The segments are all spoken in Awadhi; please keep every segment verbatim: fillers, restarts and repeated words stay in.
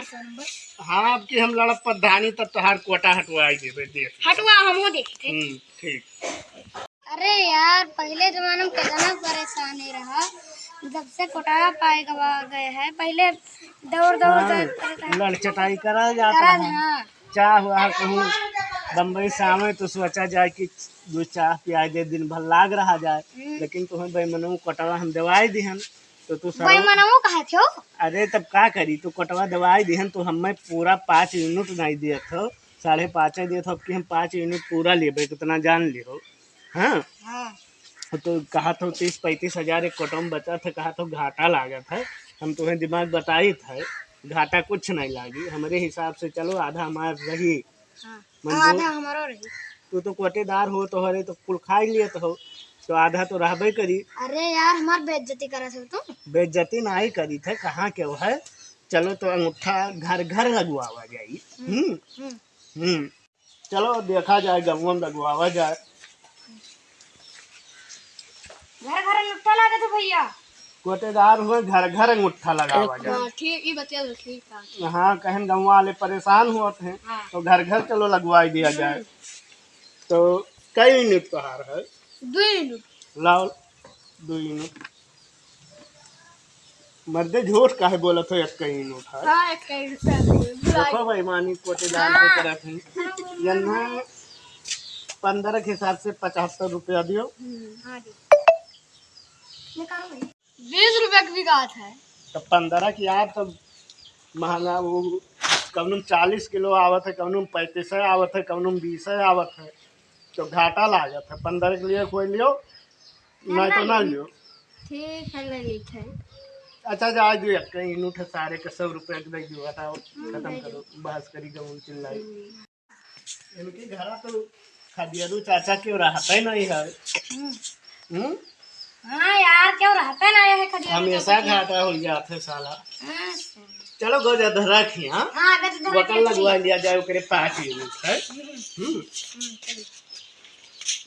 हाँ, अब की हम लड़ब प्रधानी, तब तोहार कोटा हटवाई देबे, देख। हटवा, हमहू देखी थे। हम्म, ठीक। अरे यार, पहिले जमाना में कितना परेशानी रहा, जब से कोटवा पाए गवा गए है। पहिले दौड़ दौड़ हाँ, जाए पड़ता है। लड़ चटाई करा जाता करा है। हाँ। चाह हुआ है, कहूँ बम्बई से आवे तो सोचा जाए कि दो चाह पियाई दे, दिन भर लाग रहा जाए, हम्म। लेकिन तुम्हें बैमनऊ कोटवा हम दवाई दिहन, तो तू सरऊ बैमनऊ कहा थो? अरे तब का करी, तू कोटवा दवाई दिहन, तो हमें पूरा पाँच यूनिट नहीं दिए थो, साढ़े पाँच दिए थो, अब की हम पाँच यूनिट पूरा लेबे, कितना जान लिहो। हाँ? हाँ। तो कहा थो तीस पैंतीस हजार एक कोटवा में बचा था, कहा थो घाटा लागत है, हम तुम्हें दिमाग बताई था, घाटा कुछ नहीं लागी, हमारे हिसाब से चलो आधा हमार रही। हाँ, मंजूर? आधा हमारो रही। तू तो कोटेदार हो, तोहरे तो कुल खाई लियत हो, तो आधा तो रहबे करी। अरे यार, हमार बेइज्जती करत हो तू। बेइज्जती नाहीं करी थे, कहाँ के वो है? चलो तो अंगूठा घर घर लगवावा जाई। हम्म, हम्म। हम्म। हम्म। चलो देखा जाए, गौवा में लगवावा जाए। घर घर अंगूठा लागत है भैया। कोटेदार हुए, घर घर अंगूठा लगावा जाए। हाँ, ठीक, ई बतिया तो ठीक है। हाँ, कहन गौवा वाले परेशान होत हैं, हाँ। तो घर घर चलो लगवाई दिया जाए। हम्म। तो कई यूनिट तोहार है? दो यूनिट। लाओ, दो यूनिट। मर्दे, झूठ काहे बोलत हो? एक कहीं नोट है। हाँ, एक कहीं नोट है। देखो, बेईमानी कोटेदार के हाँ। करत हैं। हाँ, बोल रहा यन्ना है। पन्द्रह के हिसाब से पचहत्तर रुपया दियो। हम्म, हाँ जी। निकालो भाई। बीस रुपया की बिकात है। तो पन्द्रह की यार, तो महंगा वो कौनो में चालीस किलो आवत है, कौनो में पैंतीस आवत है, कौनो में बीस आवत है, तो घाटा लागत है। पन्द्रह के लिए कोई लियो, नहीं तो ना लियो। ठीक है, ले लीजिए। अच्छा, जाए दियो, एक कहीं नोट है, सारे के सौ रुपया के दे दियो, हटाओ, हम्म, खत्म दे करो, दियो। बहस करी, गौन चिल्लाई। हम्म। इनके घरा तो खदियारू चाचा क्यों रहते नहीं है? हम्म। हम्म? हाँ यार, क्यों रहते नहीं है खदियारू हमेशा चाचा? घाटा हो जात है साला। हाँ। चलो, गजधरा खी, हाँ? हाँ, गजधरा वकल खी। लगवा लिया जाए, ओकरे पाँच यूनिट है। हम्म। हम्म। हम्म, चलिए।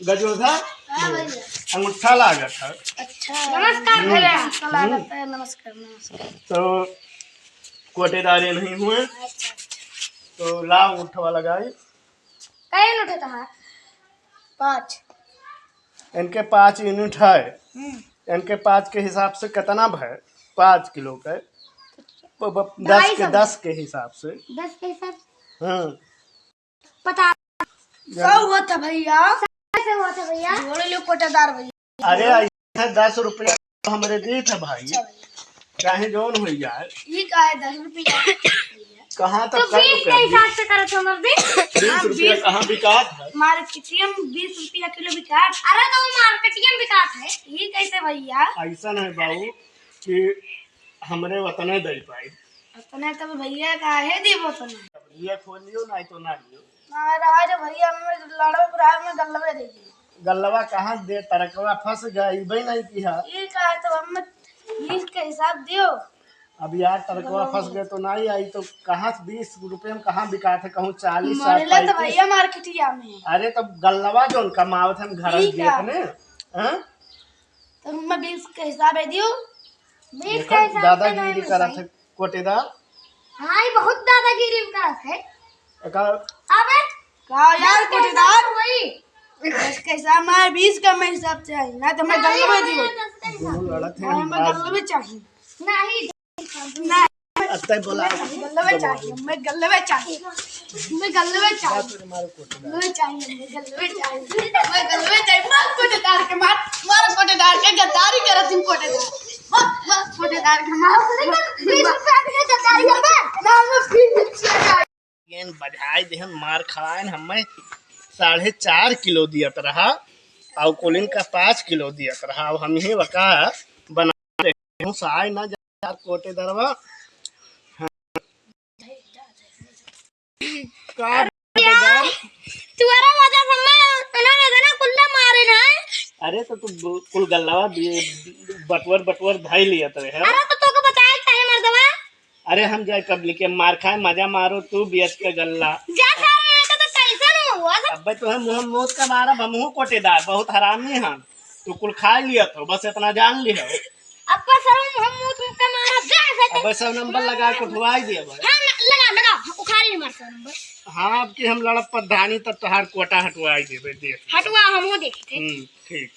गजोधा, हाँ भैया। अंगूठा लागत है। अच्छा। नमस्कार हम्म। भैया। अंगूठा लागत है, नमस्कार, नमस्कार। तो कोटेदारे नहीं हुए। अच्छा, अच्छा। तो ला अंगूठवा लगाई। कई यूनिट है तोहार? पाँच। इनके पाँच यूनिट है। हम्म। इनके पाँच के हिसाब से कितना भय? पाँच किलो के। ब-, ब-, दस के, ढाई सौ। दस के हिसाब से। दस के हिसाब से? हम्म। पता। सौ हुआ था भैया। कैसे हुआ था भैया? जोड़े लो कोटेदार भैया। अरे, ऐसे दस रुपया तो हमरे दी था भाई। अच्छा भैया। चाहे जौन हो जाए। ये का है, दस रुपया? कहाँ तक तो कई बीस के रुपया हिसाब से करत हो मर्दे। बीस हाँ, रुपया बीस। कहाँ बिकात है? मार्केटिया में बीस रुपया किलो बिकात। अरे, तो वो मार्केटिया में बिकात है। ये कैसे भैया? ऐसा नहीं बाबू कि हमरे वतने दे पाए। उतने तो भैया काहे देबो उतने? अब ये खोल लियो, नहीं तो ना लियो। महाराज भैया, हमें लड़ो, पुराण में गल्लवे दे दियो। गल्लवा कहाँ दे, तरकवा फंस गया, इबे नहीं किया। ये का है, तो हम बीस के हिसाब दियो। अब यार, तरकवा गल्लवा फंस गए तो नहीं आई, तो कहाँ से बीस रुपये में कहाँ बिकात है, कहूँ चालीस, साठ मरेला तो पाई भैया मार्केटिया में। अरे, तो गल्लवा जौन कमावत हम घर ठीक है। देखने, हाँ? तो हमें बीस के हिसाब है दियो। बीस देखो, के हिसाब से दादागिरी नहीं करत है। कोटेदार। हाँ, ये बहुत दादागिरी करत है। एका अबे, का यार दस के हिसाब कोटेदार? से वही। दस के हिसाब में बीस का मैं हिसाब से आई, ना तो मैं हाँ, गल्लवे ये दियो। दस के हिसाब। दोनों लड़त हैं, हाँ, हमें आज गल्लवे चाहिए। नहीं। नहीं। अब तय बोला। गल्लवे चाहिए, मैं गल्लवे चाहिए। मैं गल्लवे चाहिए। बात रे मारो कोटेदार। गल्लवे चाहिए, मैं गल्लवे चाहिए। मैं गल्लवे चाहिए। मार कोटेदार के मार, मार कोटेदार के गद्दारी करत हैं कोटेदार। मार, मार कोटेदार के मार। बीस रुपया के गद्दारी करबे? ना, मैं बीस रुपया का। गेन बजाए देहन, मार खाएन, हमें साढ़े चार किलो दियत रहा, और कुलिन का पाँच किलो दियत रहा, और हम ही वका बना दे, घुसाए ना जा कोटेदरवा। का यार, तुअरा वजह से मैं उन्होंने इतना कुल्ला मारे ना। अरे तो तू ब-, कुल गल्लावा दिए, बटवर, बटवर धाई लिया तो है। अरे तो तोके बताए काहे मर्दवा? अरे हम जाए कब लेके मार खाए, मजा मारो तू बियत के गल्ला। जा सारे यहाँ तो, तो कैसे न हुआ सब? अबे तो हम मुँह मौत का मारा, हम हूँ कोटेदार, बहुत हरामी हम। तू कुल खा लिया तो बस इतना जान लिया। अब पर सर हम मुँह तुमका मारा जा से। अबे सब नंबर लगा के उठवाई दिया भाई। हाँ, न-, हमार सौ नंबर। हाँ, अब की हम लड़ब प्रधानी, तब तोहार कोटा हटवाई देबे, देख। हटवा, हमहू देखी थे। हम्म, ठीक।